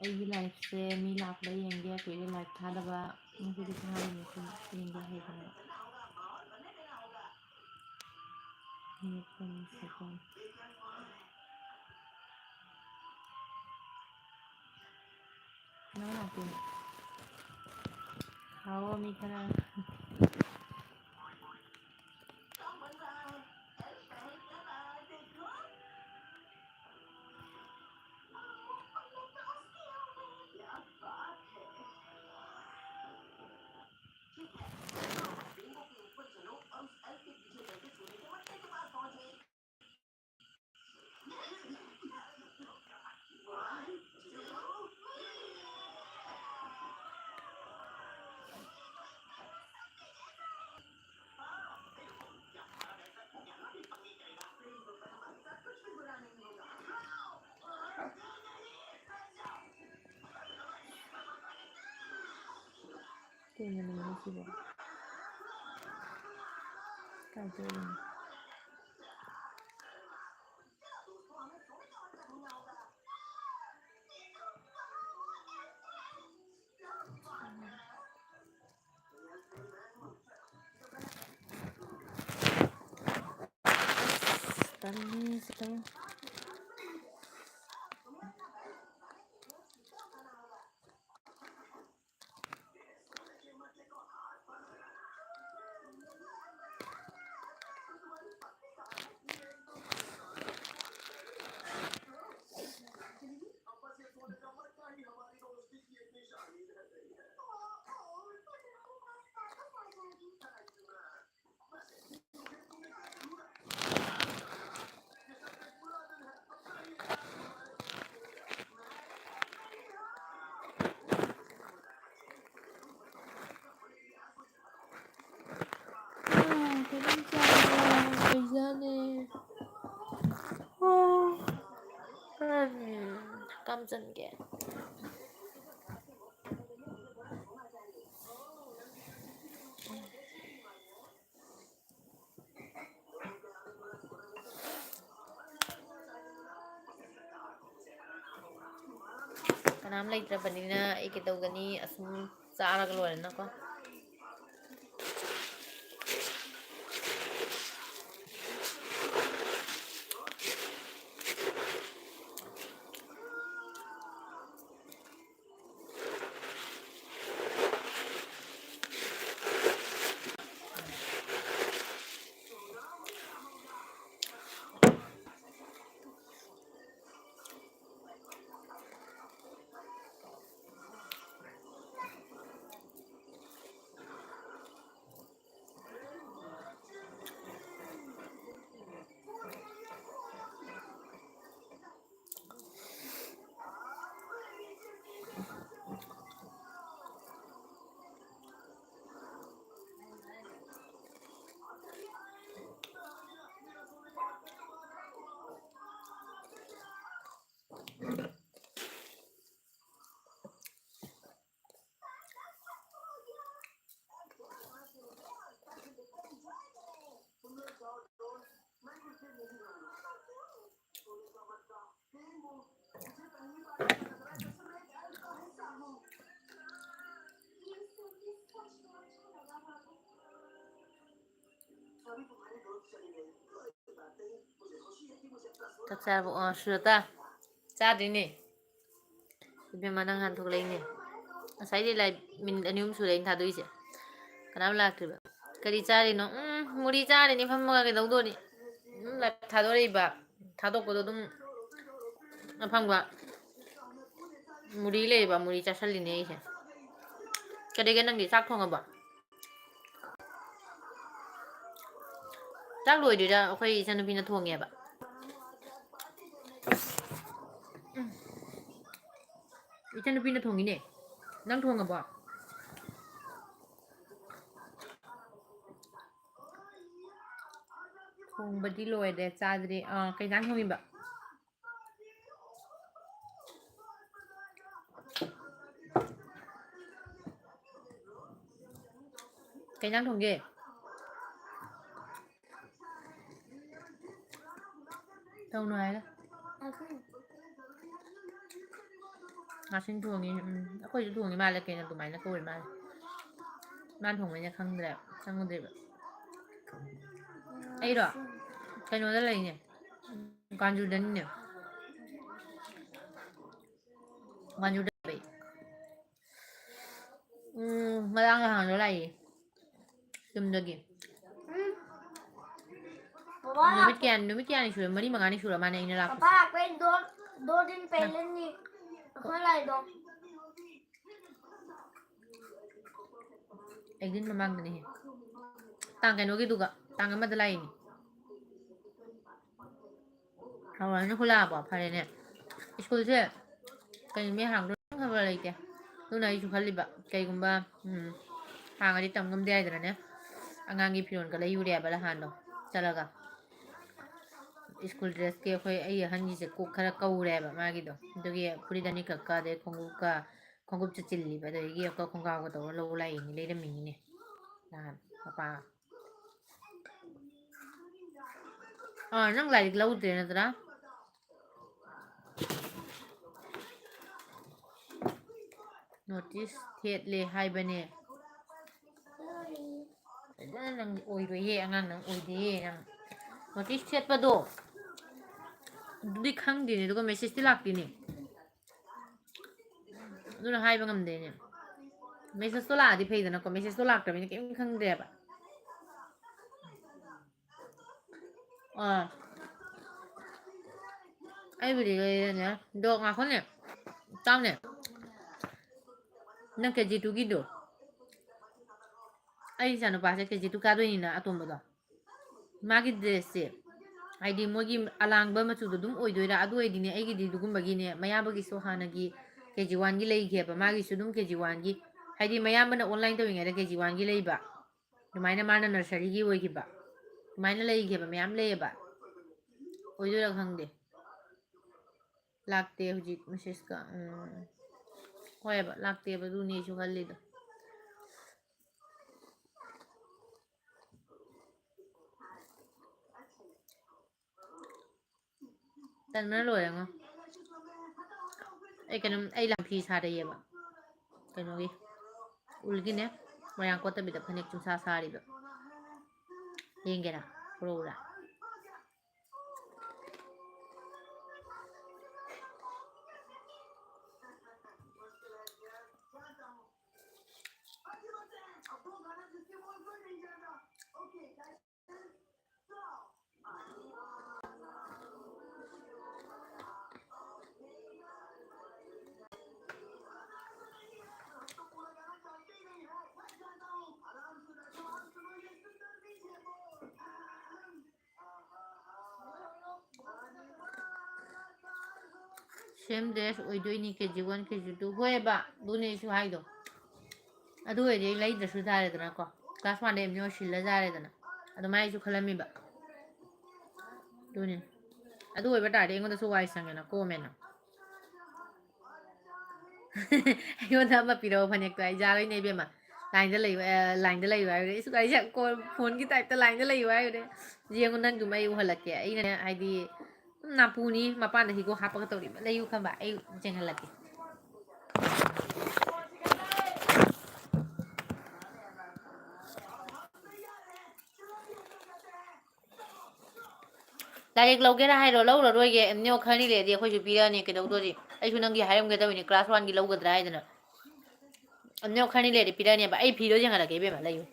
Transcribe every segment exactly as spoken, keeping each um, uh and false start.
ꯑꯩꯒꯤ ꯂꯥꯏꯐꯁꯦ ꯃꯤ ꯂꯥꯛꯄ꯭ꯔꯥ ꯌꯦꯡꯒꯦ꯫ ꯀꯨꯏꯔꯦ ꯂꯥꯏꯐ ꯊꯥꯗꯕ꯫ ꯉꯁꯤꯗꯤ ꯊꯥꯔꯤꯅꯦ ꯁꯨꯝ ꯌꯦꯡꯒꯦ ꯍꯥꯏꯗꯅ꯫ ꯃꯤꯅꯤꯠ ꯀꯨꯟ ꯁꯦꯀꯦꯟ꯫ ꯅꯪ ꯂꯥꯛꯇꯣꯏꯅꯦ꯫ ꯍꯥꯎ, ꯃꯤ ꯈꯔ꯫ ꯀꯩꯅꯣꯅꯦ ꯁꯤꯕꯣ? ꯀꯥꯏ ꯆꯠꯂꯤꯅꯣ? ꯇꯜꯂꯤ, ꯁꯤ ꯇꯜꯂꯤ꯫ ꯑꯥ, ꯀꯩꯅꯣꯝ ꯆꯥꯕ ꯑꯣꯏꯖꯥꯠꯅꯦ꯫ ꯑꯣ, ꯎꯝ, ꯍꯀꯥꯝ ꯆꯟꯒꯦ꯫ ꯀꯅꯥꯝ ꯂꯩꯇ꯭ꯔꯕꯅꯤꯅ ꯑꯩ ꯀꯩꯗꯧꯒꯅꯤ? ꯑꯁꯨꯝ ꯆꯥꯔꯒ ꯂꯣꯏꯔꯦꯅꯀꯣ꯫ ꯆꯥꯛ ꯆꯥꯔꯕꯣ? ꯑꯣ, ꯁꯨꯔꯇꯥ꯫ ꯆꯥꯗ꯭ꯔꯤꯅꯦ꯫ ꯏꯕꯦꯝꯃ, ꯅꯪ ꯍꯥꯟꯅ ꯊꯣꯛꯂꯛꯏꯅꯦ꯫ ꯉꯁꯥꯏꯗꯤ ꯂꯥꯏ ꯃꯤꯅꯤꯠ ꯑꯅꯤ ꯑꯍꯨꯝ ꯁꯨꯔꯦ ꯑꯩꯅ ꯊꯥꯗꯣꯛꯏꯁꯦ꯫ ꯀꯅꯥꯝ ꯂꯥꯛꯇ꯭ꯔꯤꯕ꯫ ꯀꯔꯤ ꯆꯥꯔꯤꯅꯣ? ꯎꯝ, ꯃꯨꯔꯤ ꯆꯥꯔꯤꯅꯤ ꯐꯝꯃꯒ, ꯀꯩꯗꯧꯗꯣꯔꯤ? ꯎꯝ, ꯂꯥꯏ ꯊꯥꯗꯣꯔꯛꯏꯕ꯫ ꯊꯥꯗꯣꯛꯄꯗꯣ ꯑꯗꯨꯝ ꯑꯐꯪꯕ ꯃꯨꯔꯤ ꯂꯩꯌꯦꯕ, ꯃꯨꯔꯤ ꯆꯥꯁꯜꯂꯤꯅꯦ ꯑꯩꯁꯦ꯫ ꯀꯔꯤꯒ ꯅꯪꯗꯤ ꯆꯥꯛ ꯊꯣꯡꯉꯕꯣ? ꯆꯥꯛ ꯂꯣꯏꯗ꯭ꯔꯤꯗ, ꯑꯩꯈꯣꯏ ꯏꯆꯟꯅꯨꯄꯤꯅ ꯊꯣꯡꯉꯦꯕ꯫ ꯎꯝ꯫ ꯏꯆꯟꯅꯨꯄꯤꯅ ꯊꯣꯡꯉꯤꯅꯦ꯫ ꯅꯪ ꯊꯣꯡꯉꯕꯣ? ꯊꯣꯡꯕꯗꯤ ꯂꯣꯏꯔꯦ, ꯆꯥꯗ꯭ꯔꯤ꯫ ꯑꯥ, ꯀꯩ ꯏꯟꯖꯥꯡ ꯊꯣꯡꯉꯤꯕ? ꯀꯩ ꯏꯟꯖꯥꯡ ꯊꯣꯡꯒꯦ? ꯇꯧꯅꯨ ꯍꯥꯏꯔꯒ꯫ ꯉꯥꯁꯤꯟ ꯊꯣꯡꯉꯤ꯫ ꯎꯝ, ꯑꯩꯈꯣꯏꯁꯨ ꯊꯣꯡꯉꯤ ꯃꯥꯜꯂꯦ꯫ ꯀꯩꯅꯣ ꯑꯗꯨꯃꯥꯏꯅ ꯀꯧꯔꯤ ꯃꯥꯜꯂꯦ꯫ ꯃꯥꯅ ꯊꯣꯡꯕꯩꯅ ꯈꯪꯗ꯭ꯔꯦ, ꯈꯪꯉꯨꯗ꯭ꯔꯤꯕ꯫ ꯑꯩꯔꯣ? ꯀꯩꯅꯣꯗ ꯂꯩꯅꯦ꯫ ꯀꯥꯟꯖꯨꯗꯅꯤꯅꯦ꯫ ꯀꯥꯟꯖꯨꯗ ꯂꯩ꯫ ꯎꯝ, ꯉꯔꯥꯡ ꯅꯍꯥꯟꯗꯣ ꯂꯥꯛꯏ꯫ ꯌꯨꯝꯗꯒꯤ꯫ ꯎꯝ꯫ ꯕꯕꯥ ꯅꯨꯃꯤꯠ ꯂꯥꯛꯄ- ꯀꯌꯥꯅꯤ, ꯅꯨꯃꯤꯠ ꯀꯌꯥꯅꯤ ꯁꯨꯔꯦ? ꯃꯔꯤ ꯃꯉꯥꯅꯤ ꯁꯨꯔ ꯃꯥꯅꯦ ꯑꯩꯅ ꯂꯥꯛꯄꯁꯦ꯫ ꯕꯕꯥ ꯂꯥꯛꯄꯩ ꯗꯣ, ꯗꯣ ꯗꯤꯟ ꯄꯦꯂꯦꯟꯅꯤ꯫ ꯑꯩꯈꯣꯏ ꯂꯥꯛꯏꯗꯣ꯫ ꯑꯦꯛꯗꯤꯟ ꯃꯃꯥꯡꯗꯅꯤꯍꯦ꯫ ꯇꯥꯡ ꯀꯩꯅꯣꯒꯤꯗꯨꯒ, ꯇꯥꯡ ꯑꯃꯗ ꯂꯥꯛꯏꯅꯤ꯫ ꯍꯧꯔꯅꯤ ꯈꯨꯂꯥꯕꯣ? ꯐꯔꯦꯅꯦ꯫ ꯁ꯭ꯀꯨꯜꯁꯦ ꯀꯩ ꯅꯨꯃꯤꯠ ꯍꯥꯡꯗꯣꯏꯅꯣ ꯈꯪꯕ ꯂꯩꯇꯦ꯫ ꯑꯗꯨꯅ ꯑꯩꯁꯨ ꯈꯜꯂꯤꯕ, ꯀꯩꯒꯨꯝꯕ, ꯎꯝ, ꯍꯥꯡꯉꯗꯤ ꯇꯝ ꯉꯝꯗꯦ ꯍꯥꯏꯗꯅꯅꯦ꯫ ꯑꯉꯥꯡꯒꯤ ꯐꯤꯔꯣꯜꯒ ꯂꯩꯔꯨꯔꯦꯕ ꯅꯍꯥꯟꯗꯣ ꯆꯠꯂꯒ꯫ ꯁ꯭ꯀꯨꯜ ꯗ꯭ꯔꯦꯁꯀꯤ ꯑꯩꯈꯣꯏ, ꯑꯩ ꯑꯍꯟꯒꯤꯁꯦ ꯀꯣꯛ ꯈꯔ ꯀꯧꯔꯦꯕ ꯃꯥꯒꯤꯗꯣ꯫ ꯑꯗꯨꯒꯤ ꯐꯨꯔꯤꯠ ꯑꯅꯤꯈꯛꯀ, ꯑꯗꯩ ꯈꯣꯡꯎꯞꯀ, ꯈꯣꯡꯎꯞ ꯆꯤꯜꯂꯤꯕ, ꯑꯗꯒꯤ ꯑꯩꯈꯣꯏ ꯈꯣꯡꯒ꯭ꯔꯥꯎꯒ ꯇꯧꯔ ꯂꯧꯕ ꯂꯥꯛꯏꯅꯤ, ꯂꯩꯔꯝꯃꯤꯅꯤꯅꯦ ꯅꯍꯥꯟ ꯃꯄꯥꯒ꯫ ꯑꯥ, ꯅꯪ ꯂꯥꯏꯔꯤꯛ ꯂꯧꯗ꯭ꯔꯦ ꯅꯠꯇ꯭ꯔꯥ? ꯅꯣꯇꯤꯁ ꯊꯦꯠꯂꯦ ꯍꯥꯏꯕꯅꯦ꯫ ꯐꯖꯅ ꯅꯪ ꯑꯣꯏꯔꯣꯏꯌꯦ ꯑꯉꯥꯡ, ꯅꯪ ꯑꯣꯏꯗꯦꯌꯦ ꯅꯪ꯫ ꯅꯣꯇꯤꯁ ꯊꯦꯠꯄꯗꯣ ꯑꯗꯨꯗꯤ ꯈꯪꯗꯦꯅꯦ, ꯑꯗꯨꯒ ꯃꯦꯁꯦꯖꯇꯤ ꯂꯥꯛꯇꯦꯅꯦ꯫ ꯑꯗꯨꯅ ꯍꯥꯏꯕ ꯉꯝꯗꯦꯅꯦ꯫ ꯃꯦꯁꯦꯖꯇꯣ ꯂꯥꯛꯑꯗꯤ ꯐꯩꯗꯅꯀꯣ, ꯃꯦꯁꯦꯖꯇꯣ ꯂꯥꯛꯇ꯭ꯔꯕꯅꯤꯅ ꯀꯔꯤꯝ ꯈꯪꯗ꯭ꯔꯦꯕ꯫ ꯑꯥ꯫ ꯑꯩꯕꯨꯗꯤ ꯂꯩꯔꯦꯅꯦ꯫ ꯑꯗꯣ ꯉꯥꯏꯈꯣꯅꯦ꯫ ꯇꯥꯎꯅꯦ꯫ ꯅꯪ ꯀꯦ ꯖꯤ ꯇꯨꯒꯤꯗꯣ꯫ ꯑꯩ ꯏꯆꯥꯅꯨꯄꯥꯁꯦ ꯀꯦ ꯖꯤ ꯇꯨ ꯀꯥꯗꯣꯏꯅꯤꯅ ꯑꯇꯣꯝꯕꯗꯣ꯫ ꯃꯥꯒꯤ ꯗ꯭ꯔꯦꯁꯁꯦ ꯍꯥꯏꯗꯤ ꯃꯣꯏꯒꯤ ꯑꯂꯥꯡꯕ ꯃꯆꯨꯗꯣ ꯑꯗꯨꯝ ꯑꯣꯏꯗꯣꯏꯔꯥ? ꯑꯗꯨ ꯑꯣꯏꯗꯤꯅꯦ ꯑꯩꯒꯤꯗꯤ ꯑꯗꯨꯒꯨꯝꯕꯒꯤꯅꯦ, ꯃꯌꯥꯝꯕꯒꯤꯁꯨ ꯍꯥꯟꯅꯒꯤ ꯀꯦ ꯖꯤ ꯋꯥꯟꯒꯤ ꯂꯩꯈꯤꯑꯕ, ꯃꯥꯒꯤꯁꯨ ꯑꯗꯨꯝ ꯀꯦ ꯖꯤ ꯋꯥꯟꯒꯤ, ꯍꯥꯏꯗꯤ ꯃꯌꯥꯝꯕꯅ ꯑꯣꯟꯂꯥꯏꯟ ꯇꯧꯔꯤꯉꯩꯗ ꯀꯦ ꯖꯤ ꯋꯥꯟꯒꯤ ꯂꯩꯕ, ꯑꯗꯨꯃꯥꯏꯅ ꯃꯥꯅ ꯅꯔꯁꯔꯤꯒꯤ ꯑꯣꯏꯈꯤꯕ, ꯑꯗꯨꯃꯥꯏꯅ ꯂꯩꯈꯤꯑꯕ, ꯃꯌꯥꯝ ꯂꯩꯌꯦꯕ꯫ ꯑꯣꯏꯗꯣꯏꯔꯥ ꯈꯪꯗꯦ꯫ ꯂꯥꯛꯇꯦ ꯍꯧꯖꯤꯛ ꯃꯦꯁꯦꯖꯀ꯫ ꯎꯝ꯫ ꯍꯣꯏꯕ, ꯂꯥꯛꯇꯦꯕ, ꯑꯗꯨꯅꯦ ꯑꯩꯁꯨ ꯈꯜꯂꯤꯗꯣ꯫ ꯇꯟꯕꯅ ꯂꯣꯏꯔꯦꯉꯣ꯫ ꯑꯩ ꯀꯩꯅꯣꯝ, ꯑꯩ ꯂꯥꯡꯐꯤ ꯁꯥꯔꯤꯑꯕ, ꯀꯩꯅꯣꯒꯤ, ꯎꯜꯒꯤꯅꯦ, ꯃꯣꯏꯔꯥꯡ ꯀꯣꯠꯇꯕꯤꯗ ꯐꯅꯦꯛ ꯆꯨꯝꯁꯥ ꯁꯥꯔꯤꯕ꯫ ꯌꯦꯡꯒꯦꯔꯥ? ꯄꯨꯔꯛꯎꯔꯥ? Same dress ꯑꯣꯏꯗꯣꯏꯅꯤ, ꯀꯦ ꯖꯤ ꯋꯥꯟ, ꯀꯦ ꯖꯤ ꯇꯨ꯫ ꯍꯣꯏꯕ, ꯑꯗꯨꯅꯦ ꯑꯩꯁꯨ ꯍꯥꯏꯗꯣ꯫ ꯑꯗꯨ ꯑꯣꯏꯔꯗꯤ ꯑꯩ ꯂꯩꯗ꯭ꯔꯁꯨ ꯌꯥꯔꯦꯗꯅꯀꯣ꯫ Class one ꯗ ꯑꯦꯝ ꯌꯣ ꯁꯤꯜꯂ ꯌꯥꯔꯦꯗꯅ꯫ ꯑꯗꯨꯃꯥꯏꯅ ꯑꯩꯁꯨ ꯈꯜꯂꯝꯃꯤꯕ꯫ ꯑꯗꯨꯅꯤ꯫ ꯑꯗꯨ ꯑꯣꯏꯕ ꯇꯥꯔꯗꯤ ꯑꯩꯉꯣꯟꯗꯁꯨ ꯋꯥꯏ ꯁꯪꯉꯦꯅ, ꯀꯣꯝꯃꯦꯅ꯫ ꯑꯩꯉꯣꯟꯗ ꯑꯃ ꯄꯤꯔꯛꯑꯣ ꯐꯅꯦꯛꯇꯣ, ꯑꯩ ꯌꯥꯔꯣꯏꯅꯦ ꯏꯕꯦꯝꯃ꯫ Line ꯗ ꯂꯩꯌꯨ, ꯑ, line ꯗ ꯂꯩꯌꯨ ꯍꯥꯏꯔꯦ꯫ ꯏꯁ, ꯑꯩꯁꯦ ꯀꯣ-, phone ꯒꯤ type ꯇ line ꯗ ꯂꯩꯌꯨ ꯍꯥꯏꯔꯦ꯫ ꯌꯦꯡꯉꯨ, ꯅꯪꯗꯨꯝ ꯑꯩ ꯎꯍꯜꯂꯛꯀꯦ꯫ ꯑꯩꯅꯅꯦ, ꯍꯥꯏꯗꯤ, ꯁꯨꯝ ꯅꯥꯄꯨꯅꯤ, ꯃꯄꯥꯟꯗ ꯍꯤꯒꯣꯛ ꯍꯥꯞꯄꯒ ꯇꯧꯔꯤꯕ꯫ ꯂꯩꯌꯨ ꯈꯪꯕ, ꯑꯩ ꯌꯦꯡꯍꯜꯂꯛꯀꯦ꯫ ꯂꯥꯏꯔꯤꯛ ꯂꯧꯒꯦꯔꯥ ꯍꯥꯏꯔꯣ, ꯂꯧꯔꯔꯣꯏꯒꯦ꯫ ꯑꯦꯝꯅꯦ ꯈꯔꯅꯤ ꯂꯩꯔꯗꯤ ꯑꯩꯈꯣꯏꯁꯨ ꯄꯤꯔꯛꯑꯅꯤ, ꯀꯩꯗꯧꯗꯣꯔꯤ? ꯑꯩꯁꯨ ꯅꯪꯒꯤ ꯍꯥꯏꯔꯝꯒꯦ ꯇꯧꯔꯤꯅꯤ, class one ꯒꯤ ꯂꯧꯒꯗ꯭ꯔꯥ ꯍꯥꯏꯗꯅ꯫ ꯑꯦꯝꯅꯦ ꯈꯔꯅꯤ ꯂꯩꯔꯗꯤ ꯄꯤꯔꯛꯑꯅꯦꯕ꯫ ꯑꯩ ꯐꯤꯗꯣ ꯌꯦꯡꯍꯜꯂꯛꯀꯦ ꯏꯕꯦꯝꯃ, ꯂꯩꯌꯨ꯫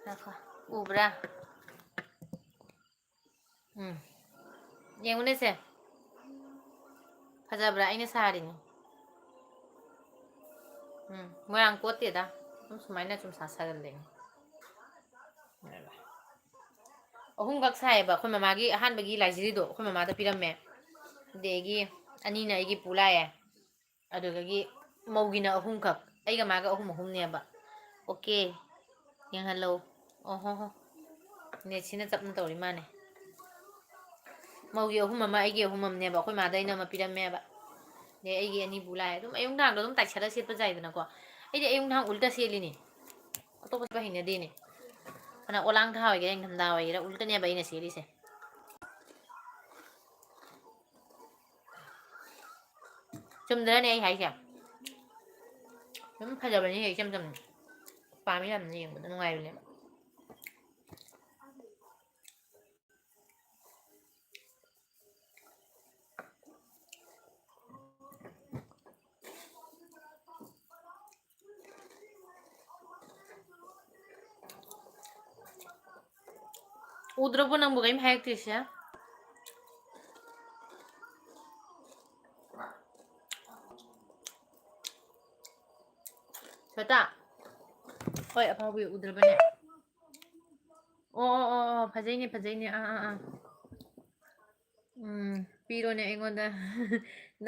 ꯉꯥꯏꯈꯣ꯫ ꯎꯕ꯭ꯔꯥ? ꯎꯝ꯫ ꯌꯦꯡꯉꯨꯅꯦ ꯁꯦ꯫ ꯐꯖꯕ꯭ꯔꯥ? ꯑꯩꯅ ꯁꯥꯔꯤꯅꯤ꯫ ꯎꯝ꯫ ꯃꯣꯏꯔꯥꯡ ꯀꯣꯠꯇꯦꯗ꯫ ꯑꯗꯨꯝ ꯁꯨꯃꯥꯏꯅ ꯁꯨꯝ ꯁꯥ ꯁꯥꯒꯜꯂꯤꯅꯤ꯫ ꯑꯍꯨꯝꯈꯛ ꯁꯥꯏꯌꯦꯕ꯫ ꯑꯩꯈꯣꯏ ꯃꯃꯥꯒꯤ ꯑꯍꯥꯟꯕꯒꯤ ꯂꯥꯏꯖꯤꯔꯤꯗꯣ ꯑꯩꯈꯣꯏ ꯃꯃꯥꯗ ꯄꯤꯔꯝꯃꯦ꯫ ꯑꯗꯒꯤ ꯑꯅꯤꯅ ꯑꯩꯒꯤ ꯄꯨ ꯂꯥꯛꯑꯦ꯫ ꯑꯗꯨꯗꯒꯤ ꯃꯧꯒꯤꯅ ꯑꯍꯨꯝꯈꯛ, ꯑꯩꯒ ꯃꯥꯒ ꯑꯍꯨꯝ ꯑꯍꯨꯝꯅꯦꯕ꯫ OK, ꯌꯦꯡꯍꯜꯂꯧ꯫ ꯑꯣꯍꯣ ꯍꯣ, net ꯁꯤꯅ ꯆꯞꯅ ꯇꯧꯔꯤ ꯃꯥꯅꯦ꯫ ꯃꯧꯒꯤ ꯑꯍꯨꯝ ꯑꯃ, ꯑꯩꯒꯤ ꯑꯍꯨꯝ ꯑꯃꯅꯦꯕ꯫ ꯑꯩꯈꯣꯏ ꯃꯥꯗ ꯑꯩꯅ ꯑꯃ ꯄꯤꯔꯝꯃꯦꯕ꯫ ꯑꯗꯩ ꯑꯩꯒꯤ ꯑꯅꯤꯕꯨ ꯂꯥꯛꯑꯦ꯫ ꯑꯗꯨꯝ ꯑꯌꯨꯛ ꯅꯨꯡꯗꯥꯡꯗꯣ ꯑꯗꯨꯝ ꯇꯥꯏꯁꯜꯂ ꯁꯦꯠꯄ ꯌꯥꯏꯗꯅꯀꯣ꯫ ꯑꯩꯗꯤ ꯑꯌꯨꯛ ꯅꯨꯡꯗꯥꯡ ꯎꯜꯇ ꯁꯦꯠꯂꯤꯅꯦ꯫ ꯑꯇꯣꯞꯄ ꯁꯦꯠꯄ ꯍꯩꯅꯗꯦꯅꯦ꯫ ꯐꯅ ꯑꯣꯂꯥꯡ ꯊꯥ ꯑꯣꯏꯒꯦꯔꯥ, ꯏꯪꯊꯝꯊꯥ ꯑꯣꯏꯒꯦꯔꯥ, ꯎꯜꯇꯅꯦꯕ ꯑꯩꯅ ꯁꯦꯠꯂꯤꯁꯦ꯫ ꯆꯨꯝꯗ꯭ꯔꯅꯦ ꯑꯩ ꯍꯥꯏꯁꯦ? ꯑꯗꯨꯝ ꯐꯖꯕꯅꯤ ꯍꯦꯛ ꯏꯆꯝ ꯆꯝꯅ꯫ ꯄꯥꯝꯃꯤ ꯌꯥꯝꯅ ꯌꯦꯡꯕꯗ ꯅꯨꯡꯉꯥꯏꯕꯅꯦꯕ꯫ ꯎꯗ꯭ꯔꯕꯣ ꯅꯪꯕꯨ ꯀꯔꯤꯝ ꯍꯥꯏꯔꯛꯇ꯭ꯔꯤꯁꯦ? ꯁ꯭ꯋꯦꯇꯥ꯫ ꯍꯣꯏ, ꯑꯐꯥꯎꯕꯤ ꯎꯗ꯭ꯔꯕꯅꯦ꯫ ꯑꯣ, ꯑꯣ, ꯑꯣ, ꯑꯣ, ꯐꯖꯩꯅꯦ, ꯐꯖꯩꯅꯦ꯫ ꯑꯥ, ꯑꯥ, ꯑꯥ꯫ ꯎꯝ, ꯄꯤꯔꯣꯅꯦ ꯑꯩꯉꯣꯟꯗ꯫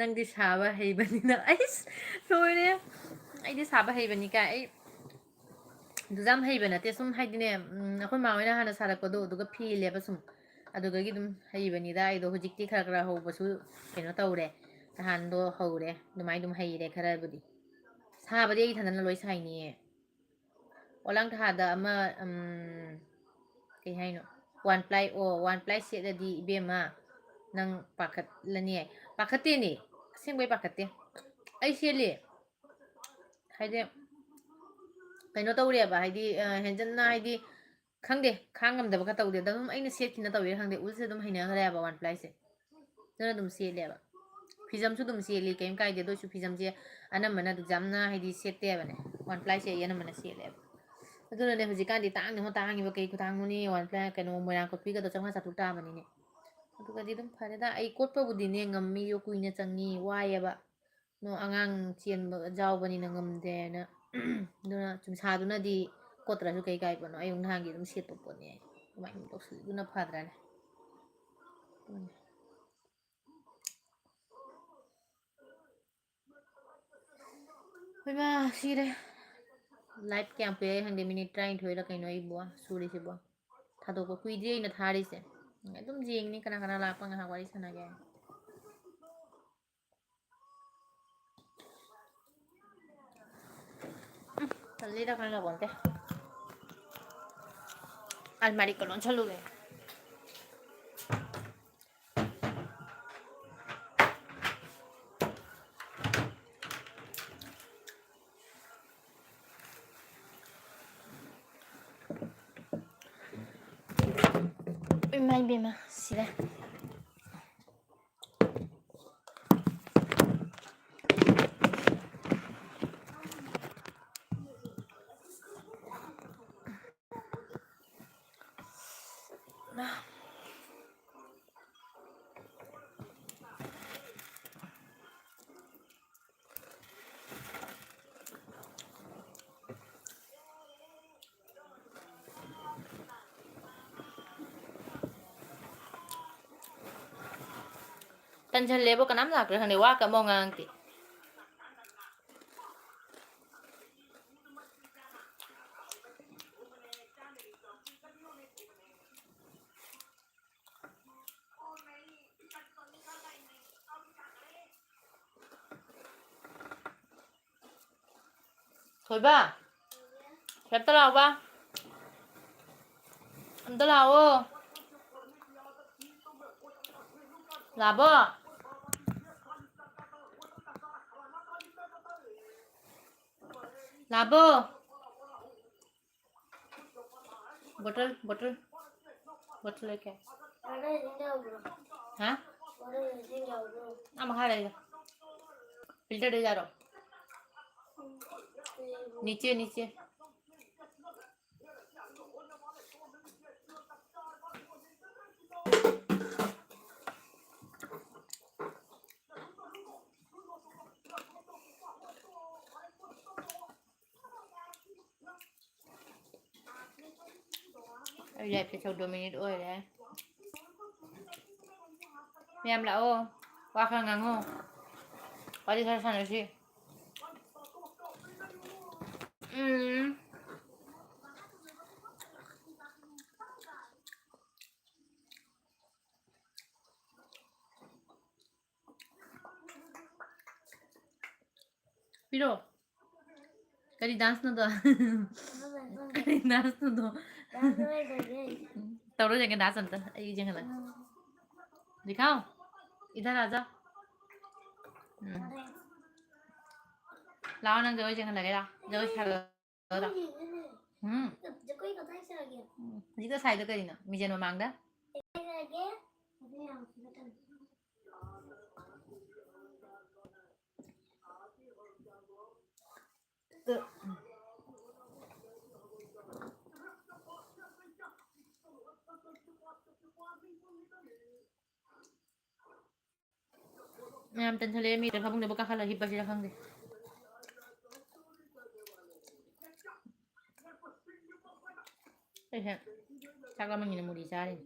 ꯅꯪꯗꯤ ꯁꯥꯕ ꯍꯩꯕꯅꯤꯅ꯫ ꯑꯩꯁ, ꯂꯣꯏꯔꯦ꯫ ꯑꯩꯗꯤ ꯁꯥꯕ ꯍꯩꯕꯅꯤ ꯀꯥꯏ꯫ ꯑꯩ ꯑꯗꯨ ꯌꯥꯝ ꯍꯩꯕ ꯅꯠꯇꯦ꯫ ꯁꯨꯝ ꯍꯥꯏꯗꯤꯅꯦ, ꯎꯝ, ꯑꯩꯈꯣꯏ ꯃꯥ ꯍꯣꯏꯅ ꯍꯥꯟꯅ ꯁꯥꯔꯛꯄꯗꯣ, ꯑꯗꯨꯒ ꯐꯦꯜꯂꯦꯕ ꯁꯨꯝ꯫ ꯑꯗꯨꯗꯒꯤ ꯑꯗꯨꯝ ꯍꯩꯕꯅꯤꯗ ꯑꯩꯗꯣ꯫ ꯍꯧꯖꯤꯛꯇꯤ ꯈꯔ ꯈꯔ ꯍꯧꯕꯁꯨ ꯀꯩꯅꯣ ꯇꯧꯔꯦ꯫ ꯅꯍꯥꯟꯗꯣ ꯍꯧꯔꯦ꯫ ꯑꯗꯨꯃꯥꯏꯅ ꯑꯗꯨꯝ ꯍꯩꯔꯦ ꯈꯔꯕꯨꯗꯤ꯫ ꯁꯥꯕꯗꯤ ꯑꯩ ꯏꯊꯟꯗꯅ ꯂꯣꯏ ꯁꯥꯏꯅꯤꯌꯦ꯫ ꯑꯣꯂꯥꯡ ꯊꯥꯗ ꯑꯃ, ꯎꯝ, ꯀꯩ ꯍꯥꯏꯅꯣ? One ply, ꯑꯣ, one ply ꯁꯦꯠꯂꯗꯤ ꯏꯕꯦꯝꯃ, ꯅꯪ ꯄꯥꯈꯠꯂꯅꯤ꯫ ꯄꯥꯈꯠꯇꯦꯅꯦ, ꯑꯁꯦꯡꯕꯩ ꯄꯥꯈꯠꯇꯦ꯫ ꯑꯩ ꯁꯦꯠꯂꯤ꯫ ꯍꯥꯏꯗꯤ, ꯀꯩꯅꯣ ꯇꯧꯔꯦꯕ, ꯍꯥꯏꯗꯤ, ꯑ, ꯍꯦꯟꯖꯟꯅ, ꯍꯥꯏꯗꯤ, ꯈꯪꯗꯦ, ꯈꯥꯡ ꯉꯝꯗꯕꯒ ꯇꯧꯗꯦ꯫ ꯑꯗꯨꯝ ꯑꯩꯅ ꯁꯦꯠꯈꯤꯅ ꯇꯧꯔꯤꯔꯥ ꯈꯪꯗꯦ, ꯎꯜꯁꯦ ꯑꯗꯨꯝ ꯍꯩꯅꯈ꯭ꯔꯦꯕ one plyꯁꯦ꯫ ꯑꯗꯨꯅ ꯑꯗꯨꯝ ꯁꯦꯠꯂꯦꯕ꯫ ꯐꯤꯖꯝꯁꯨ ꯑꯗꯨꯝ ꯁꯦꯠꯂꯤ, ꯀꯩꯝ ꯀꯥꯏꯗꯦ꯫ ꯑꯗꯨ ꯑꯣꯏꯁꯨ ꯐꯤꯖꯝꯁꯦ ꯑꯅꯝꯕꯅ ꯑꯗꯨꯛ ꯌꯥꯝꯅ, ꯍꯥꯏꯗꯤ, ꯁꯦꯠꯇꯦꯕꯅꯦ꯫ One plyꯁꯦ ꯑꯩ ꯑꯅꯝꯕꯅ ꯁꯦꯠꯂꯦꯕ꯫ ꯑꯗꯨꯅꯅꯦ ꯍꯧꯖꯤꯛꯀꯥꯟꯗꯤ ꯇꯥꯡꯉꯤꯉꯣ, ꯇꯥꯡꯉꯤꯕ ꯀꯩ ꯈꯨꯇꯥꯡꯅꯣꯅꯦ꯫ One ply ꯀꯩꯅꯣ ꯃꯣꯏꯔꯥꯡ ꯀꯣꯠꯄꯤꯒꯗꯣ ꯆꯥꯝꯃꯉꯥ ꯆꯥꯇ꯭ꯔꯨꯛ ꯇꯥꯕꯅꯤꯅꯦ꯫ ꯑꯗꯨꯒꯗꯤ ꯑꯗꯨꯝ ꯐꯔꯦꯗ꯫ ꯑꯩ ꯀꯣꯠꯄꯕꯨꯗꯤꯅꯦ ꯉꯝꯃꯤ, ꯀꯨꯏꯅ ꯆꯪꯉꯤ, ꯋꯥꯏꯌꯦꯕ꯫ ꯅꯣ, ꯑꯉꯥꯡ ꯆꯦꯟꯕ ꯌꯥꯎꯕꯅꯤꯅ ꯉꯝꯗꯦꯅ꯫ ꯑꯗꯨꯅ ꯆꯨꯝꯁꯥꯗꯨꯅꯗꯤ ꯀꯣꯠꯇ꯭ꯔꯁꯨ ꯀꯩ ꯀꯥꯏꯕꯅꯣ, ꯑꯌꯨꯛ ꯅꯍꯥꯟꯒꯤ ꯑꯗꯨꯝ ꯁꯦꯠꯄ ꯄꯣꯠꯅꯤ ꯑꯩ꯫ ꯑꯗꯨꯃꯥꯏꯅ ꯑꯗꯨꯝ ꯇꯧꯁꯜꯂꯤ꯫ ꯑꯗꯨꯅ ꯐꯗ꯭ꯔꯅꯦ? ꯑꯗꯨꯅꯦ꯫ ꯍꯣꯏꯃꯥ, ꯁꯤꯔꯦ꯫ Live ꯀꯌꯥꯝ ꯀꯨꯏꯔꯦ ꯈꯪꯗꯦ, ꯃꯤꯅꯤꯠ ꯇꯔꯥꯅꯤꯊꯣꯏꯔ ꯀꯩꯅꯣ ꯑꯩꯕꯨ ꯁꯨꯔꯤꯁꯤꯕꯣ꯫ ꯊꯥꯗꯣꯛꯄ ꯀꯨꯏꯗ꯭ꯔꯤ ꯑꯩꯅ ꯊꯥꯔꯤꯁꯦ꯫ ꯑꯗꯨꯝ ꯌꯦꯡꯅꯤ ꯀꯅꯥ ꯀꯅꯥ ꯂꯥꯛꯄ, ꯉꯥꯏꯍꯥꯛ ꯋꯥꯔꯤ ꯁꯥꯟꯅꯒꯦ꯫ ꯎꯝ, ꯇꯜꯂꯤꯗ, ꯈꯪꯗꯕꯣꯟꯇꯦ꯫ ꯑꯜꯃꯥꯔꯤꯒ ꯂꯣꯟꯁꯜꯂꯨꯒꯦ꯫ ꯏꯃꯥ ꯏꯕꯦꯝꯃ, ꯁꯤꯔꯦ꯫ ꯇꯟꯁꯜꯂꯦꯕꯣ, ꯀꯅꯥꯝ ꯂꯥꯛꯇ꯭ꯔꯦ ꯈꯪꯗꯦ, ꯋꯥ ꯀ ꯑꯃꯐꯥꯎ ꯉꯥꯡꯉꯛꯇꯦ꯫ ꯊꯣꯏꯕ, ꯁꯤ ꯑꯝꯇ ꯂꯥꯛꯑꯣꯕ꯫ ꯑꯝꯇ ꯂꯥꯛꯑꯣ꯫ ꯂꯥꯕꯣ꯫ ꯂꯥꯕꯣ꯫ ꯕꯣꯇꯜ, ꯕꯣꯇꯜ, ꯕꯣꯇꯜ ꯂꯩꯀꯦ꯫ ꯍꯥ? ꯑꯥ, ꯃꯈꯥ ꯂꯩꯗ꯫ ꯐꯤꯜꯇꯔꯗ ꯌꯥꯔꯣ꯫ ꯅꯤꯆꯦ, ꯅꯤꯆꯦ꯫ ꯑꯩ live ꯁꯦ ꯆꯧꯗ ꯃꯤꯅꯤꯠ ꯑꯣꯏꯔꯦ꯫ ꯃꯌꯥꯝ ꯂꯥꯛꯑꯣ, ꯋꯥ ꯈꯔ ꯉꯥꯡꯉꯣ, ꯋꯥꯔꯤ ꯈꯔ ꯁꯥꯟꯅꯁꯤ꯫ ꯎꯝ꯫ ꯄꯤꯔꯣ꯫ ꯀꯔꯤ dance ꯅꯣꯗꯣ? ꯀꯔꯤ dance ꯅꯣꯗꯣ? Dance ꯇꯧꯔꯣ ꯌꯦꯡꯒꯦ, dance ꯑꯝꯇ꯫ ꯑꯩ ꯌꯦꯡꯍꯜꯂꯒꯦ꯫ ꯗꯤꯈꯥꯎ, ꯏꯙꯔ ꯑꯥꯖꯥ꯫ ꯎꯝ꯫ ꯂꯥꯛꯑꯣ, ꯅꯪ ꯖꯒꯣꯏ ꯌꯦꯡꯍꯜꯂꯒꯦ, ꯂꯥꯛꯑꯣ꯫ ꯖꯒꯣꯏ ꯁꯥꯔꯣ, ꯂꯥꯛꯑꯣ꯫ ꯎꯝ꯫ ꯎꯝ꯫ ꯍꯧꯖꯤꯛꯇ ꯁꯥꯏꯗꯣ ꯀꯔꯤꯅꯣ? ꯃꯤꯡꯖꯦꯜ ꯃꯃꯥꯡꯗ? ꯃꯌꯥꯝ ꯇꯟꯊꯣꯂꯛꯑꯦ, ꯃꯤ ꯐꯃꯨꯡꯗꯕꯨ ꯀꯥꯈꯠꯂ ꯍꯤꯞꯄꯁꯤꯔ ꯈꯪꯗꯦ꯫ ꯑꯩꯁꯦ ꯆꯥꯛ ꯂꯥꯝꯃꯟꯒꯤꯅ ꯃꯨꯔꯤ ꯆꯥꯔꯤꯅꯤ꯫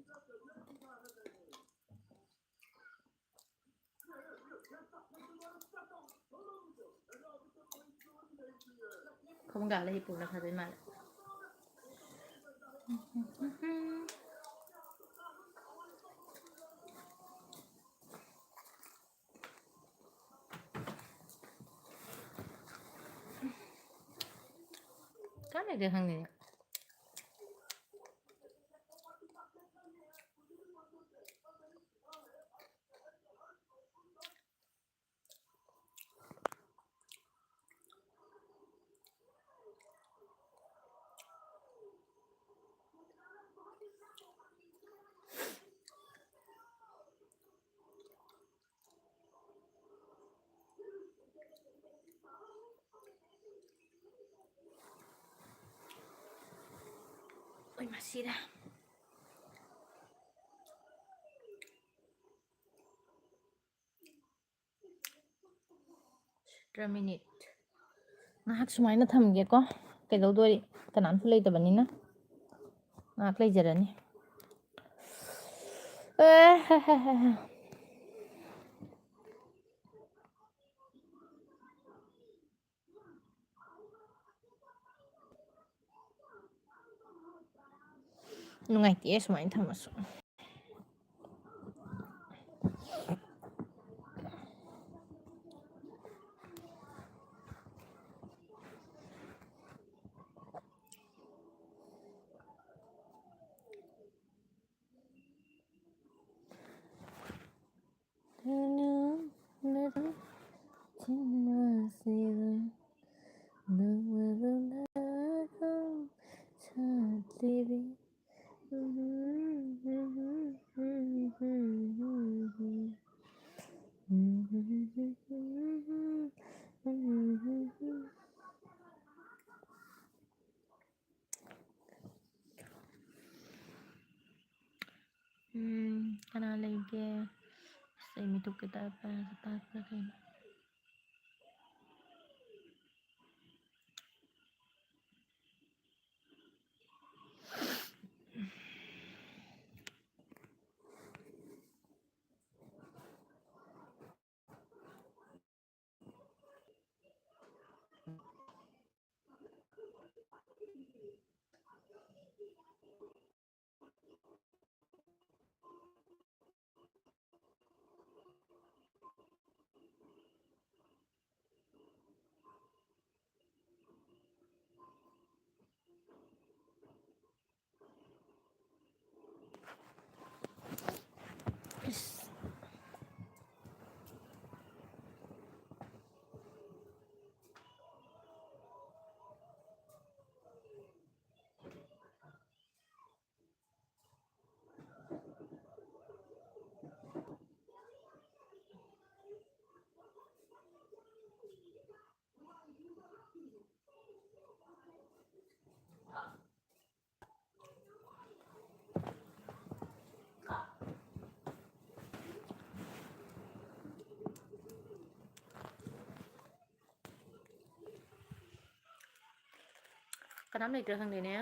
ꯐꯃꯨꯡꯗ ꯍꯤꯞꯄꯨꯕꯅ ꯐꯗꯣꯏ ꯃꯥꯜꯂꯦ꯫ ꯀꯥꯏ ꯂꯩꯒꯦ ꯈꯪꯗꯦꯅꯦ꯫ ꯑꯣꯏ, ꯃꯁꯤꯔ꯫ ꯇꯔꯥ ꯃꯤꯅꯤꯠ꯫ ꯉꯥꯏꯍꯥꯛ ꯁꯨꯃꯥꯏꯅ ꯊꯝꯒꯦꯀꯣ꯫ ꯀꯩꯗꯧꯗꯣꯔꯤ? ꯀꯅꯥꯝꯁꯨ ꯂꯩꯇꯕꯅꯤꯅ꯫ ꯉꯥꯏꯍꯥꯛ ꯂꯩꯖꯔꯅꯤ꯫ ꯑꯦ, ꯍꯦ, ꯍꯦ, ꯍꯦ, ꯍꯦ꯫ ꯅꯨꯡꯉꯥꯏꯇꯦ ꯁꯨꯃꯥꯏꯅ ꯊꯝꯃꯁꯨ꯫ ꯀꯦ꯫ ꯑꯁ, ꯑꯩ ꯃꯤꯠ ꯊꯨꯞꯀꯦ ꯇꯥꯏꯞ ꯇꯥꯏꯞ ꯇꯥꯏꯞ ꯀꯩꯅꯣ꯫ ꯀꯅꯥꯝ ꯂꯩꯇ꯭ꯔꯥ ꯈꯪꯗꯦꯅꯦ꯫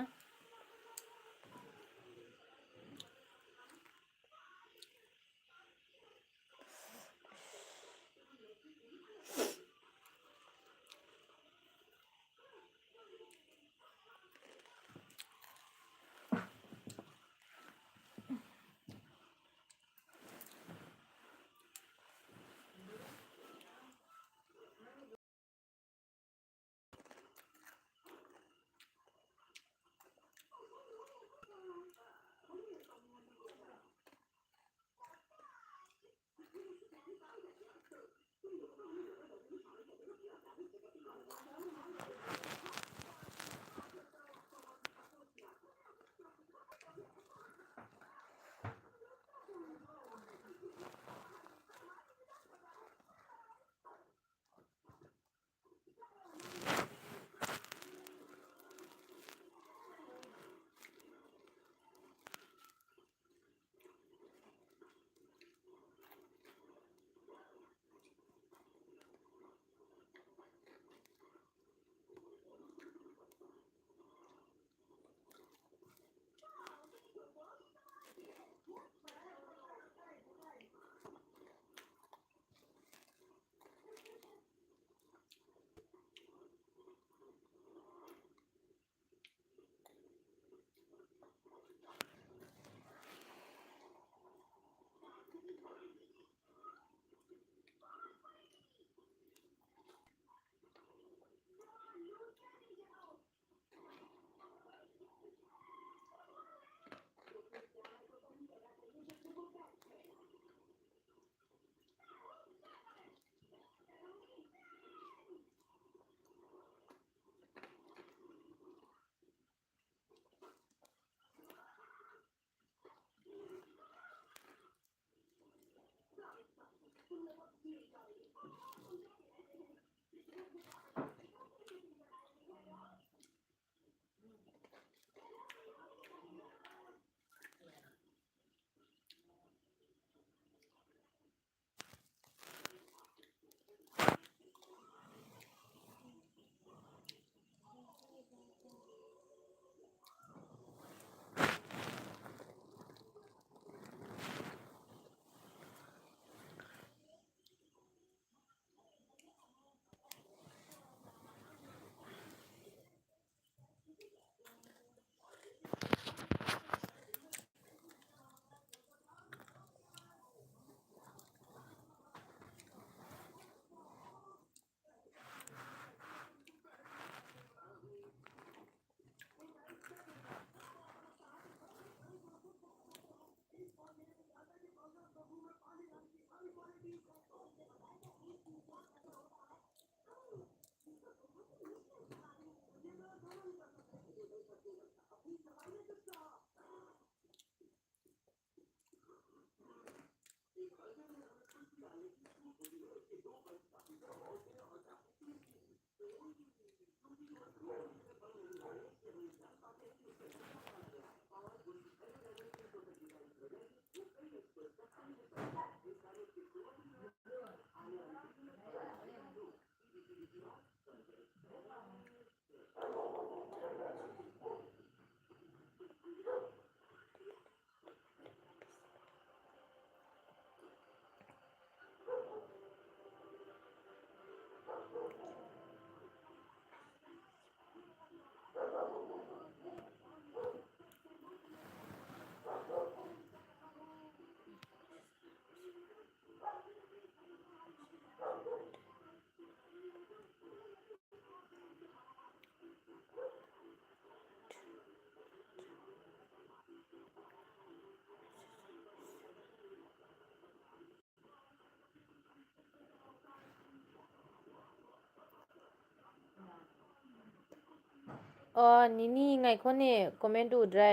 ꯑꯣ, ꯅꯤꯅꯤ ꯉꯥꯏꯈꯣꯅꯦ, comment ꯎꯗ꯭ꯔꯦ꯫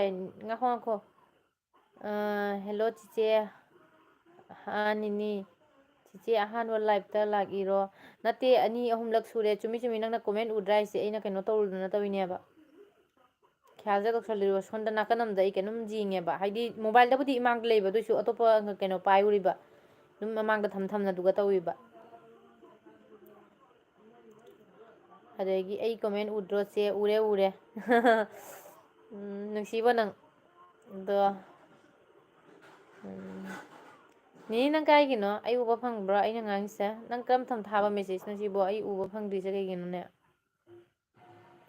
ꯉꯥꯏꯈꯣ, ꯉꯥꯏꯈꯣ꯫ ꯑ, hello ꯆꯤꯆꯦ꯫ ꯑ, ꯅꯤꯅꯤ꯫ ꯆꯤꯆꯦ ꯑꯍꯥꯟꯕ liveꯇ ꯂꯥꯛꯏꯔꯣ? ꯅꯠꯇꯦ, ꯑꯅꯤ ꯑꯍꯨꯝꯂꯛ ꯁꯨꯔꯦ꯫ ꯆꯨꯝꯃꯤ, ꯆꯨꯝꯃꯤ, ꯅꯪꯅ comment ꯎꯗ꯭ꯔꯥ ꯍꯥꯏꯁꯦ ꯑꯩꯅ ꯀꯩꯅꯣ ꯇꯧꯔꯨꯗꯅ ꯇꯧꯔꯤꯅꯦꯕ꯫ ꯈ꯭ꯌꯥꯜꯁꯦ ꯇꯧꯁꯜꯂꯤꯔꯣ? ꯁꯣꯝꯗ ꯅꯥꯀꯟ ꯑꯃꯗ ꯑꯩ ꯀꯩꯅꯣꯝ ꯌꯦꯡꯉꯦꯕ꯫ ꯍꯥꯏꯗꯤ mobileꯗꯕꯨꯗꯤ ꯏꯃꯥꯡꯗ ꯂꯩꯕ, ꯑꯗꯨꯏꯁꯨ ꯑꯇꯣꯞꯄ ꯀꯩꯅꯣ ꯄꯥꯏꯔꯨꯔꯤꯕ꯫ ꯑꯗꯨꯝ ꯃꯃꯥꯡꯗ ꯊꯝ ꯊꯝꯅ ꯑꯗꯨꯒ ꯇꯧꯔꯤꯕ꯫ ꯑꯗꯒꯤ ꯑꯩ comment ꯎꯗ꯭ꯔꯣ ꯆꯦ? ꯎꯔꯦ, ꯎꯔꯦ꯫ ꯎꯝ, ꯅꯨꯡꯁꯤꯕꯣ ꯅꯪ꯫ ꯑꯗꯣ, ꯎꯝ, ꯅꯦꯅꯦ, ꯅꯪ ꯀꯥꯏꯒꯤꯅꯣ? ꯑꯩ ꯎꯕ ꯐꯪꯕ꯭ꯔꯣ ꯑꯩꯅ ꯉꯥꯡꯉꯤꯁꯦ? ꯅꯪ ꯀꯔꯝ ꯊꯝ ꯊꯥꯕ messageꯅꯣ ꯁꯤꯕꯣ? ꯑꯩ ꯎꯕ ꯐꯪꯗ꯭ꯔꯤꯁꯦ ꯀꯩꯒꯤꯅꯣꯅꯦ?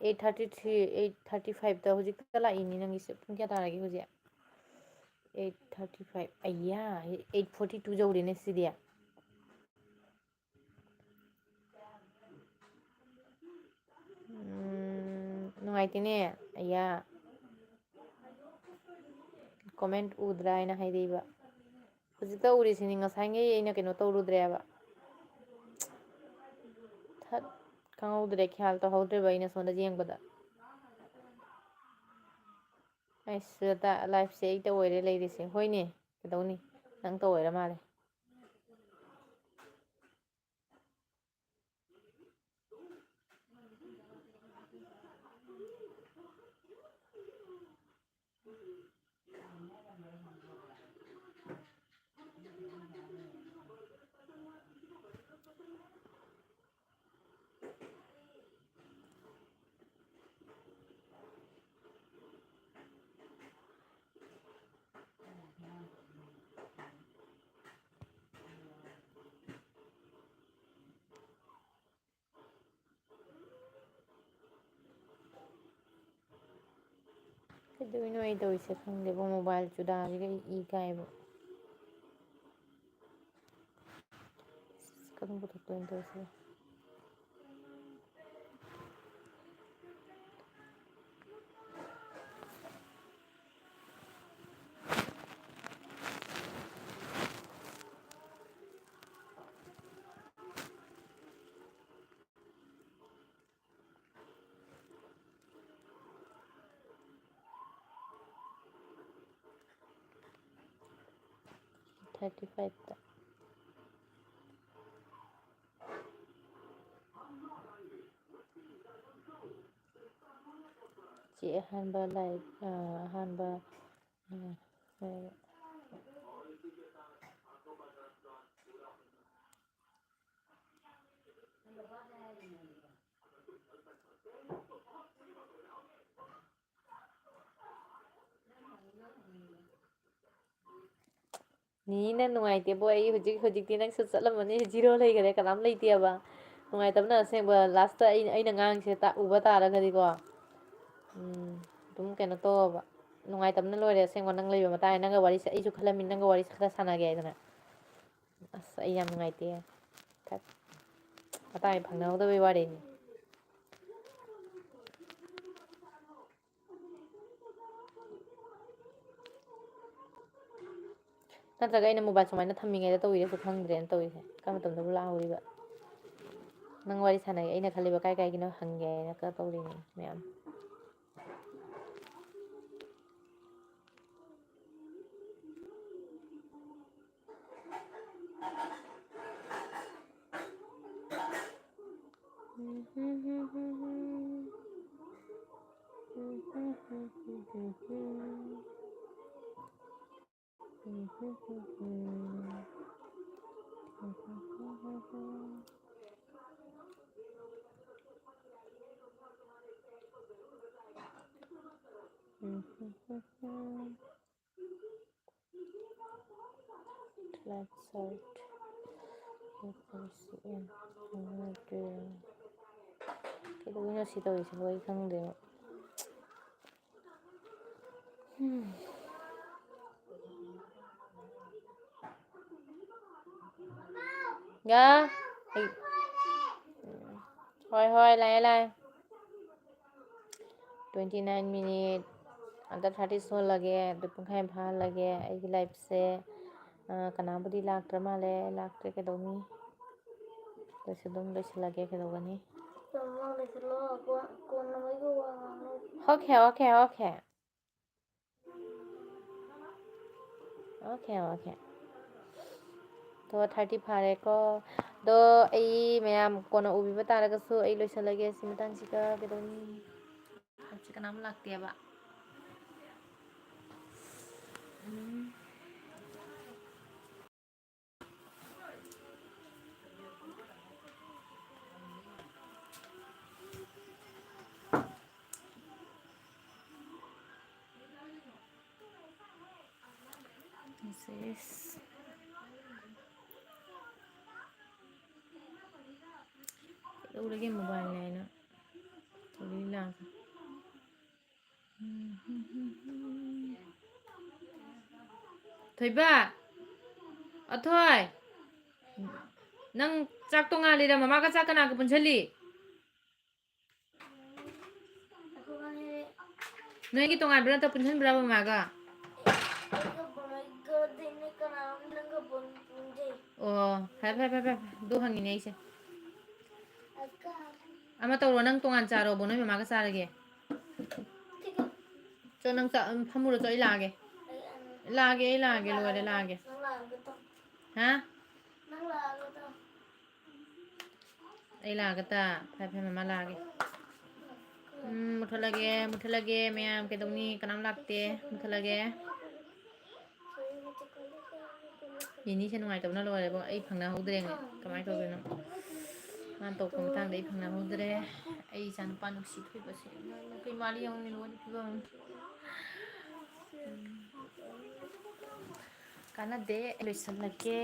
Eight thirty three, eight thirty fiveꯇ ꯍꯧꯖꯤꯛꯇ ꯂꯥꯛꯏꯅꯤ ꯅꯪꯒꯤꯁꯦ꯫ ꯄꯨꯡ ꯀꯌꯥ ꯇꯥꯔꯒꯦ ꯍꯧꯖꯤꯛ? Eight thirty five꯫ ꯑꯩꯌꯥ, eight forty two ꯌꯧꯔꯦꯅꯦ ꯁꯤꯗꯤ꯫ ꯎꯝ, ꯅꯨꯡꯉꯥꯏꯇꯦꯅꯦ꯫ ꯑꯩꯌꯥ꯫ Comment ꯎꯗ꯭ꯔꯥ ꯍꯥꯏꯅ ꯍꯥꯏꯔꯛꯏꯕ꯫ ꯍꯧꯖꯤꯛꯇ ꯎꯔꯤꯁꯤꯅꯤ, ꯉꯁꯥꯏꯉꯩ ꯑꯩꯅ ꯀꯩꯅꯣ ꯇꯧꯔꯨꯗ꯭ꯔꯦꯕ꯫ ꯊꯠ, ꯈꯪꯍꯧꯗ꯭ꯔꯦ, ꯈ꯭ꯌꯥꯜ ꯇꯧꯍꯧꯗ꯭ꯔꯦꯕ ꯑꯩꯅ ꯁꯣꯝꯗ ꯌꯦꯡꯕꯗ꯫ ꯑꯩꯁ, ꯁꯤꯗ ꯂꯥꯏꯐꯁꯦ ꯑꯩꯇ ꯑꯣꯏꯔꯦ ꯂꯩꯔꯤꯁꯦ꯫ ꯍꯣꯏꯅꯦ, ꯀꯩꯗꯧꯅꯤ? ꯅꯪꯇ ꯑꯣꯏꯔ ꯃꯥꯜꯂꯦ꯫ ꯀꯩꯗꯧꯔꯤꯅꯣ ꯑꯩ ꯇꯧꯔꯤꯁꯦ ꯈꯪꯗꯦꯕꯣ, ꯃꯣꯕꯥꯏꯜ ꯆꯨꯗꯥꯁꯤꯒ ꯑꯩ ꯏ ꯀꯥꯏꯕ꯫ ꯑꯁ, ꯀꯔꯝ ꯄꯨꯊꯣꯛꯇꯣꯏꯅꯣ ꯇꯧꯔꯤꯁꯦ? Thirty fiveꯇ꯫ ꯆꯦ ꯑꯍꯥꯟꯕ ꯂꯥꯏꯔꯤꯛ, ꯑ, ꯑꯍꯥꯟꯕ, ꯑ, ꯂꯥꯏꯔꯤꯛ꯫ ꯅꯤꯅ ꯅꯨꯡꯉꯥꯏꯇꯦꯕꯣ, ꯑꯩ ꯍꯧꯖꯤꯛ, ꯍꯧꯖꯤꯛꯇꯤ ꯅꯪꯁꯨ ꯆꯠꯂꯝꯃꯅꯤ, zero ꯂꯩꯈꯔꯦ, ꯀꯅꯥꯝ ꯂꯩꯇꯦꯕ꯫ ꯅꯨꯡꯉꯥꯏꯇꯕꯅ ꯑꯁꯦꯡꯕ, lastꯇ ꯑꯩ, ꯑꯩꯅ ꯉꯥꯡꯉꯤꯁꯦ ꯇꯥ-, ꯎꯕ ꯇꯥꯔꯒꯗꯤꯀꯣ, ꯎꯝ, ꯑꯗꯨꯝ ꯀꯩꯅꯣ ꯇꯧꯕ꯫ ꯅꯨꯡꯉꯥꯏꯇꯕꯅ ꯂꯣꯏꯔꯦ ꯑꯁꯦꯡꯕ, ꯅꯪ ꯂꯩꯕ ꯃꯇꯥꯡ, ꯅꯪꯒ ꯋꯥꯔꯤ ꯁ-, ꯑꯩꯁꯨ ꯈꯜꯂꯝꯃꯤꯅꯤ ꯅꯪꯒ ꯋꯥꯔꯤ ꯈꯔ ꯁꯥꯟꯅꯒꯦ ꯍꯥꯏꯗꯅ꯫ ꯑꯁ, ꯑꯩ ꯌꯥꯝ ꯅꯨꯡꯉꯥꯏꯇꯦ꯫ ꯊꯠ-, ꯃꯇꯥꯡ ꯐꯪꯅꯍꯧꯗꯕꯩ ꯋꯥꯔꯤꯅꯤ꯫ ꯅꯠꯇ꯭ꯔꯒ ꯑꯩꯅ ꯃꯣꯕꯥꯏꯜ ꯁꯨꯃꯥꯏꯅ ꯊꯝꯃꯤꯉꯩꯗ ꯇꯧꯔꯤꯔꯁꯨ ꯈꯪꯗ꯭ꯔꯦꯅ ꯇꯧꯔꯤꯁꯦ꯫ ꯀꯔꯝꯕ ꯃꯇꯝꯗꯕꯨ ꯂꯥꯛꯍꯧꯔꯤꯕ? ꯅꯪ ꯋꯥꯔꯤ ꯁꯥꯟꯅꯩ, ꯑꯩꯅ ꯈꯜꯂꯤꯕ ꯀꯥꯏ ꯀꯥꯏꯒꯤꯅꯣ ꯍꯪꯒꯦ ꯍꯥꯏꯅ ꯀ-, ꯇꯧꯔꯤꯅꯤ ꯃꯌꯥꯝ꯫ Flat shirt. ꯀꯩꯗꯧꯕꯩꯅꯣ ꯁꯤ ꯇꯧꯔꯤꯁꯤꯕꯣ? ꯑꯩ ꯈꯪꯗꯦꯕ꯫ ꯒ? ꯑꯩ, ꯍꯣꯏ, ꯍꯣꯏ, ꯂꯥꯛꯑꯦ, ꯂꯥꯛꯑꯦ꯫ Twenty nine minute, under thirty ꯁꯨꯍꯜꯂꯒꯦ, ꯑꯗꯨ ꯄꯨꯡꯈꯥꯏ ꯑꯃ ꯐꯥꯍꯜꯂꯒꯦ꯫ ꯑꯩꯒꯤ liveꯁꯦ, ꯑ, ꯀꯅꯥꯕꯨꯗꯤ ꯂꯥꯛꯇ꯭ꯔ ꯃꯥꯜꯂꯦ, ꯂꯥꯛꯇ꯭ꯔꯦ, ꯀꯩꯗꯧꯅꯤ? ꯂꯣꯏꯁꯤꯜ-, ꯑꯗꯨꯝ ꯂꯣꯏꯁꯤꯜꯂꯒꯦ, ꯀꯩꯗꯧꯒꯅꯤ? ꯇꯥꯃꯣ, ꯂꯣꯏꯁꯤꯜꯂꯣ, ꯀꯣꯟ-, ꯀꯣꯟꯅ ꯃꯩꯒ ꯋꯥ ꯉꯥꯡꯅꯁꯤ꯫ Okay, okay, okay. Okay, okay. ꯇꯣ, thirty ꯐꯥꯔꯦꯀꯣ꯫ ꯑꯗꯣ ꯑꯩ ꯃꯌꯥꯝ ꯀꯣꯟꯅ ꯎꯕꯤꯕ ꯇꯥꯔꯒꯁꯨ ꯑꯩ ꯂꯣꯏꯁꯤꯜꯂꯒꯦ ꯁꯤ ꯃꯇꯥꯡꯁꯤꯗ꯫ ꯀꯩꯗꯧꯅꯤ? ꯍꯧꯖꯤꯛ ꯀꯅꯥꯝ ꯂꯥꯛꯇꯦꯕ꯫ ꯎꯝ꯫ Message. ꯀꯩꯗꯧꯔꯒꯦ mobile ꯅꯦꯅ? ꯊꯣꯏꯕꯤ ꯂꯥꯛꯑꯦ꯫ ꯊꯣꯏꯕ! ꯑꯊꯣꯏ! ꯅꯪ ꯆꯥꯛ ꯇꯣꯉꯥꯜꯂꯤꯔ? ꯃꯃꯥꯒ ꯆꯥꯛ ꯀꯅꯥꯒ ꯄꯨꯟꯁꯤꯜꯂꯤ? ꯅꯣꯏꯒꯤ ꯇꯣꯉꯥꯟꯕ꯭ꯔꯥ ꯅꯠꯇ꯭ꯔ ꯄꯨꯟꯁꯤꯟꯕ꯭ꯔꯥꯕ ꯃꯃꯥꯒ? ꯑꯣ, ꯐꯔꯦ, ꯐꯔꯦ, ꯐꯔꯦ, ꯐꯔꯦ꯫ ꯑꯗꯨ ꯍꯪꯉꯤꯅꯦ ꯑꯩꯁꯦ꯫ ꯑꯃ ꯇꯧꯔꯣ, ꯅꯪ ꯇꯣꯉꯥꯟ ꯆꯥꯔꯣꯕꯣ, ꯅꯣꯏ ꯃꯃꯥꯒ ꯆꯥꯔꯒꯦ꯫ ꯆꯣ, ꯅꯪ ꯆꯥ-, ꯐꯝꯃꯨꯔꯣ ꯆꯣ, ꯑꯩ ꯂꯥꯛꯑꯒꯦ꯫ ꯂꯥꯛꯑꯒꯦ, ꯑꯩ ꯂꯥꯛꯑꯒꯦ, ꯂꯣꯏꯔꯦ, ꯂꯥꯛꯑꯒꯦ꯫ ꯍꯥ? ꯑꯩ ꯂꯥꯛꯑꯒ ꯇ-, ꯐꯔꯦ, ꯐꯔꯦ, ꯃꯃꯥ ꯂꯥꯛꯑꯒꯦ꯫ ꯎꯝ, ꯃꯨꯠꯊꯠꯂꯒꯦ, ꯃꯨꯠꯊꯠꯂꯒꯦ ꯃꯌꯥꯝ꯫ ꯀꯩꯗꯧꯅꯤ? ꯀꯅꯥꯝ ꯂꯥꯛꯇꯦ꯫ ꯃꯨꯠꯊꯠꯂꯒꯦ꯫ ꯅꯤꯅꯤꯁꯦ ꯅꯨꯡꯉꯥꯏꯇꯕꯅ ꯂꯣꯏꯔꯦꯕꯣ꯫ ꯑꯩ ꯐꯪꯅꯍꯧꯗ꯭ꯔꯦꯅꯦ꯫ ꯀꯃꯥꯏꯅ ꯇꯧꯗꯣꯏꯅꯣ? ꯃꯥꯅ ꯇꯧꯔꯛꯄ ꯃꯇꯥꯡꯗ ꯑꯩ ꯐꯪꯅꯍꯧꯗ꯭ꯔꯦ꯫ ꯑꯩ ꯏꯆꯥꯅꯨꯄꯥ ꯅꯨꯡꯁꯤ ꯊꯣꯏꯕꯁꯦ꯫ ꯀꯩ ꯃꯥꯗꯤ ꯌꯦꯡꯉꯨꯅꯦ, ꯂꯣꯏꯔꯦ ꯐꯤꯕꯝ꯫ ꯎꯝ꯫ ꯀꯥꯟꯅꯗꯦ꯫ ꯑꯩ ꯂꯣꯏꯁꯜꯂꯒꯦ꯫